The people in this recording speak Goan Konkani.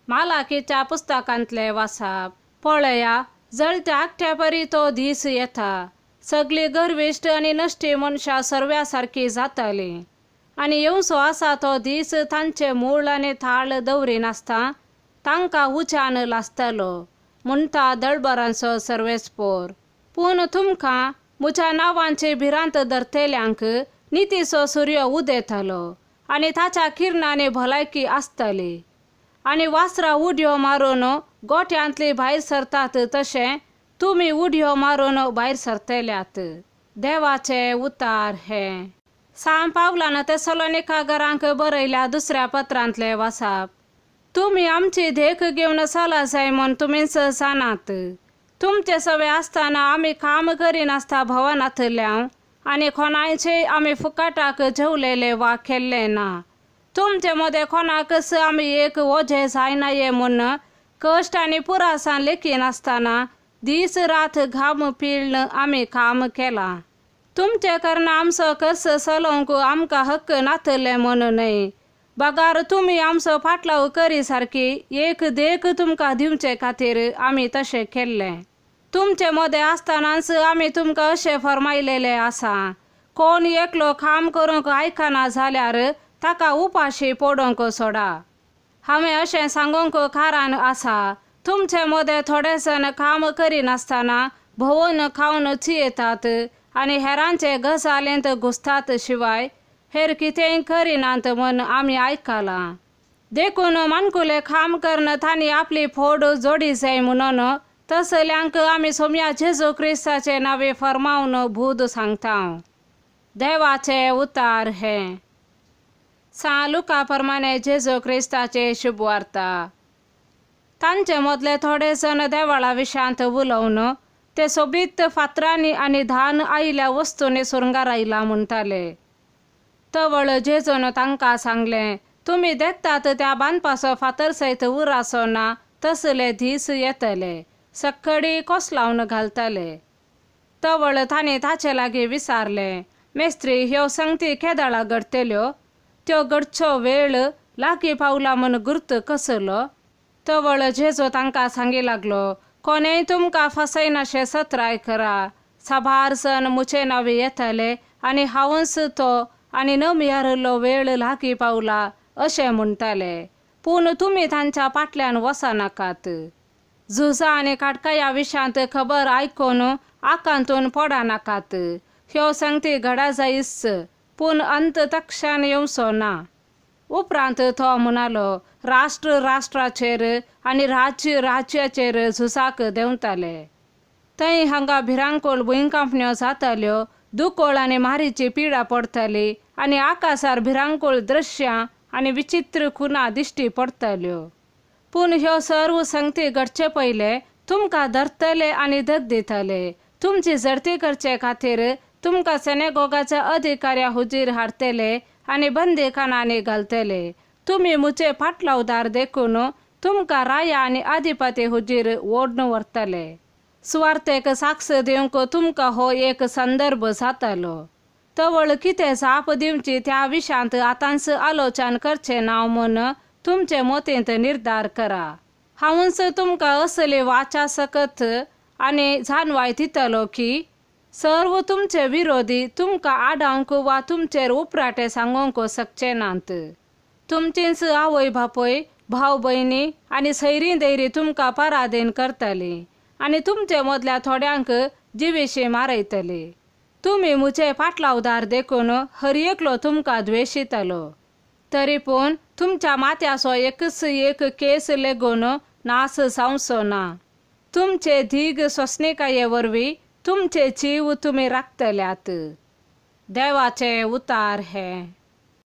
मालाकीच्या पुस्तकांतले वासाप. पळया, जळत्या आखट्या परी तो दीस येता. सगळी गर्विश्ट आनी नश्टी मनशां सर्व्या सारकी जाताली आनी येवचो आसा तो दीस तांचे मूळ आनी थाळ दवरिनासता तांकां उज्यान लासतलो म्हणटा दळबरांचो सर्वेस्पोर. पूण तुमकां म्हज्या नांवांची भिरांत धरतल्यांक नितीचो सुर्य उदेतालो आनी ताच्या किरणांनी भलायकी आसतली. आनी वासरां उडयो मारून गोठ्यांतली भायर सरतात तशें तुमी उडयो मारून भायर सरतल्यात. देवाचे उतार हे. सांत पावलान तेसलोनिका घरांक बरयल्या दुसऱ्या पत्रांतले वासाप. तुमी आमची देख घेवन चला जाय म्हूण तुमीच जाणात. तुमचे सवे आसतना आमी काम करिनासता भोंवनातल्या आनी कोणायचे आमी फुकाटाक जेवलेले वा केल्ले ना. तुमचे मदें कोणाकच आमी एक वजें जायनाये म्हूण कश्ट आनी पुरासान लेखिनासतना दीस रात घाम पिळ्ळ आमी काम केलां. तुमचे कारणान आमचो खर्च चलोवंक आमकां हक्क नातले म्हूण न्हय, बगार तुमी आमचो फाटलाव करी सारकी एक देख तुमकां दिवचे खातीर आमी तशें केल्लें. तुमचे मदें आसतनाच आमी तुमकां अशें फर्मायलेलें आसा, कोण एकलो काम करूंक आयकना जाल्यार ताका उपाशी पडोवंक सोडा. हांवें अशें सांगूंक कारण आसा, तुमचे मदें थोडे जाण काम करिनासतना भोंवून खावन चियेतात आनी हेरांचे गजालींत घुसतात शिवाय हेर कितेंय करिनात म्हूण आमी आयकलां. देखून माणकुलें काम करून तांणी आपली फोड जोडी जाय म्हणून तसल्यांक आमी सोम्या जेजू क्रिस्ताचे नांवे फर्मावन बूद सांगता. देवाचे उतार हे. सांत लुका प्रमाणे जेजू क्रिस्ताचे शुभवार्ता. तांचे मदले थोडे जण देवळा विशांत उलोवन ते सोबीत फातरांनी आनी धान आयिल्ल्या वस्तूंनी सुरंगारायला म्हणटाले. तवळ जेजून तांकां सांगलें, तुमी देखतात त्या बांदपाचो फातर सयत उराचो ना तसले दीस येतले, सक्कडी कोसलावन घालतले. तवळ तांणी ताचे लागीं विचारलें, मेस्त्री, ह्यो संगती केदळा घडटल्यो? त्यो घडचो वेळ लागीं पावला म्हूण गुर्त कसलो? तवळ जेजू तांकां सांगी लागलो, कोणेय तुमकां फसयनाशें सत्राय करा. साबार जण म्हजे नांवे येतले आनी हांवूच तो आनी नमयारिल्लो वेळ लागीं पावला अशें म्हणटाले. पूण तुमी तांच्या फाटल्यान वचनाकात. झुजां आनी काटकाया विशांत खबर आयकून आकांतून पडनाकात. ह्यो संगती घडा जायच, पूण अंत तक्षण येवचो ना. उपरांत तो म्हणालो, राष्ट्र राष्ट्राचेर आनी राज्य राज्याचेर झुजाक देंवताले. थंय हांगा भिरांकूळ भुंयकांपण्यो जाताल्यो, दुकोळ आनी मारीची पिडा पडटाली आनी आकाशार भिरांकूळ दृश्यां आनी विचित्र खुणा दिश्टी पडटाल्यो. पूण ह्यो सर्व संगती घडचे पयले तुमकां धरतले आनी धग दितले. तुमची झडती करचे खातीर तुमकां सेनेगोगाच्या अधिकाऱ्या हुजीर हाडटले आनी बंदीखानांनी घालतले. तुमी म्हजे फाटलावदार देखून तुमकां राया आनी अधिपती हुजीर ओडून व्हरतले. सुवार्थेक साक्ष दिवंक तुमकां हो एक संदर्भ जातालो. तवळ कितें जाप दिवची त्या विशांत आतांच आलोचन करचें ना म्हूण तुमचे मतींत निर्धार करा. हांवूच तुमकां असली वाचा सकत आनी जाणवाय दितलो की सर्व तुमचे विरोधी तुमकां आडावंक वा तुमचेर उपराटे सांगूंक शकचे नात. तुमचीच आवय बापूय, भाव भयणी आनी सैरी दैरी तुमकां पराधीन करतली आनी तुमचे मदल्या थोड्यांक जिविशी मारयतली. तुमी म्हजे फाटलावदार देखून हर एकलो तुमकां द्वेशितलो. तरी पूण तुमच्या माथ्याचो एकच एक केस लेगून नास जावचो ना. तुमचे धीग सोंसणीकाये वरवीं तुमचे जीव तुमी राखतल्यात. देवाचे उतार हे.